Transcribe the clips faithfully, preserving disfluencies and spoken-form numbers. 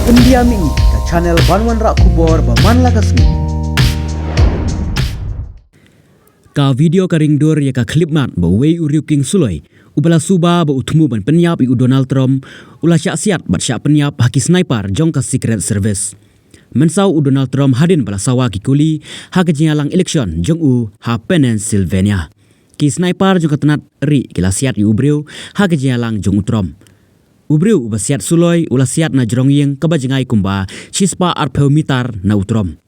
India Mini, ka channel ban wanrah khubor ba man la ka sngi. Ka video ka ring dur ïa ka khyllipmat ba uwei u riewkieng suloi uba la suba ba u thmu ban pynïap ïa u Donald Trump u la shah siat bad shah pynïap ha ki sniper jong ka Secret Service. Mynsaw u Donald Trump hadien ba la sawa ki kuli ha ka jingïalang election jong u ha Pennsylvania. Ki sniper jong ka tnat ri ki la siat ïa u briew ha ka jingïalang jong u Trump. U briew uba siat suloi u la siat na jrong ïing kaba jngai kumba shispah arphew mitar na u Trump.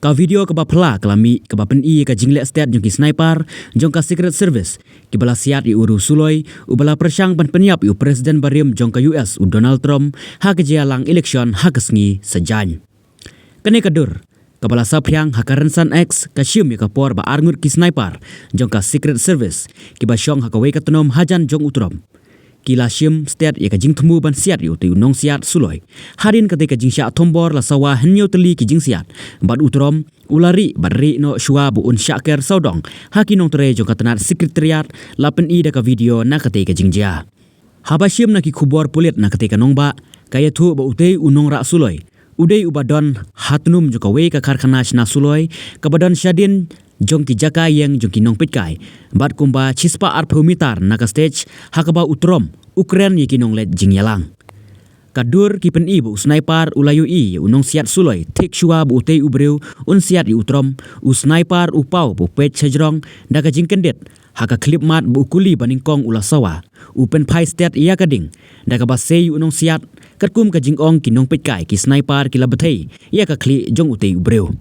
Ka video kaba phylla ka la mih kaba pyni ïa ka jingleh stet jong ki sniper jong ka Secret Service kiba la siat ïa u briew suloi uba la pyrshang ban pynïap ïa u President barim jong ka U S u Donald Trump ha ka jingïalang election ha ka sngi Saitjaiñ. Kane ka dur kaba la saphriang ha ka rynsan X ka shim ïa ka por ba arngut ki sniper jong ka Secret Service kiba shong ha kawei ka tnum hajan jong u Trump ki la shim stet ïa ka jingthmu ban siat ïa utei u nongsiat suloi. Hadien katei ka jingshah thombor la sawa hynñiew tylli ki jingsiat bad u Trump u la rieh bad rieh noh shuwa ba un shah ker sawdong ha ki nongtrei jong ka tnat Secretariat, la pyni da ka video na katei ka jingjia. Haba shim na ki khubor pulit na katei ka nongbah, ka ïathuh ba utei u nongrah suloi u dei uba don ha tnum jong kawei ka karkhana shna suloi kaba don shadien jong ki jaka ïeng jong ki nongpeitkai bad kumba shispah arphew mitar na ka stage ha kaba u Trump u kren ïa ki nongleit jingïalang. Ka dur ki pyni ba u sniper u la ïohi ïa u nongsiat suloi thik shuwa ba utei u briew un siat ïa u Trump, u sniper u paw ba u peit sha jrong da ka jingkyndit ha ka khyllipmat ba u kuli ba nyngkong u la sawa. U pynphai stet ïa ka ding da kaba sei ïa u nongsiat, katkum ka jingong ki nongpeitkai ki sniper ki la bthei ïa ka khlieh jong utei u briew.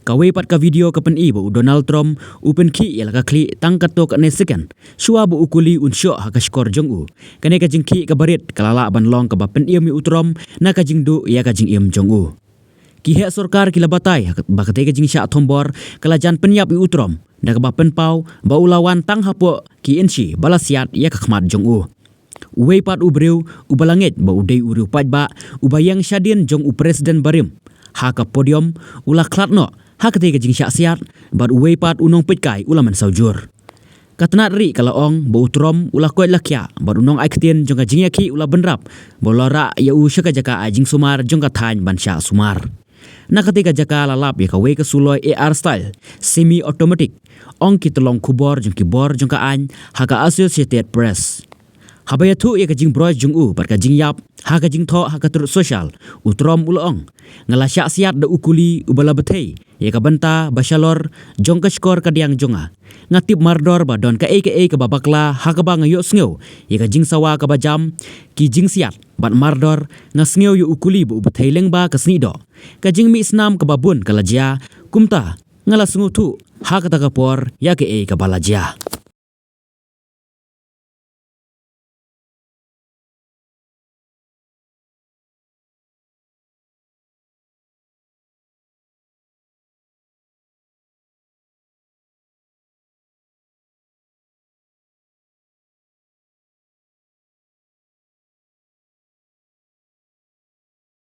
Kawei pat ka video ka pyni ba u Donald Trump u pynkhih ïa la ka khlieh tang katto katne second shuwa ba u kuli un shoh ha ka shkor jong u. Kane ka jingkhih kaba rit ka la lah ban long kaba pynim ïa u Trump na ka jingduh ïa ka jingim jong u. Ki heh sorkar ki la batai ha kat-, ba katei ka jingshah thombor ka la jan pynïap ïa u Trump da kaba pynpaw ba u la wan tang hapoh ki inshi ba la siat ïa ka khmat jong u. Uwei pat u briew uba la ngeit ba u dei u riewpaidbah uba ïeng shadien jong u President barim ha ka podium u la khlad noh ha katei ka jingshah siat bad uwei pat u nongpeitkai u la mynsaw jur. Ka tnat ri ka la ong ba u Trump u la koit la khiah bad u nongai ktien jong ka jingïakhih u la bynrap ba u la rah ïa u sha ka jaka ai jingsumar jong ka thaiñ ban shah sumar. Na katei ka jaka la lap ïa kawei ka suloi A R style, semi automatic, ong ki tyllong khubor jong ki bor jong ka aiñ ha ka Associated Press. Haba ïathuh ïa ka jingbroj jong u bad ka jingïap ha ka jingthoh ha ka Truth Social, u Trump u la ong, nga la shah siat da u kuli uba la bthei ïa ka bynta ba shalor jong ka shkor ka diang jong nga. Nga tip mardor ba don kaei kaei kaba bakla ha kaba nga ïohsngew ïa ka jingsawa kaba jam, ki jingsiat bad mardor. Nga sngew ïa u kuli ba u bthei lyngba ka snieh doh. Ka jingmih snam kaba bun ka la jia, kumta nga la sngewthuh ha kata ka por ïa kaei kaba la jia.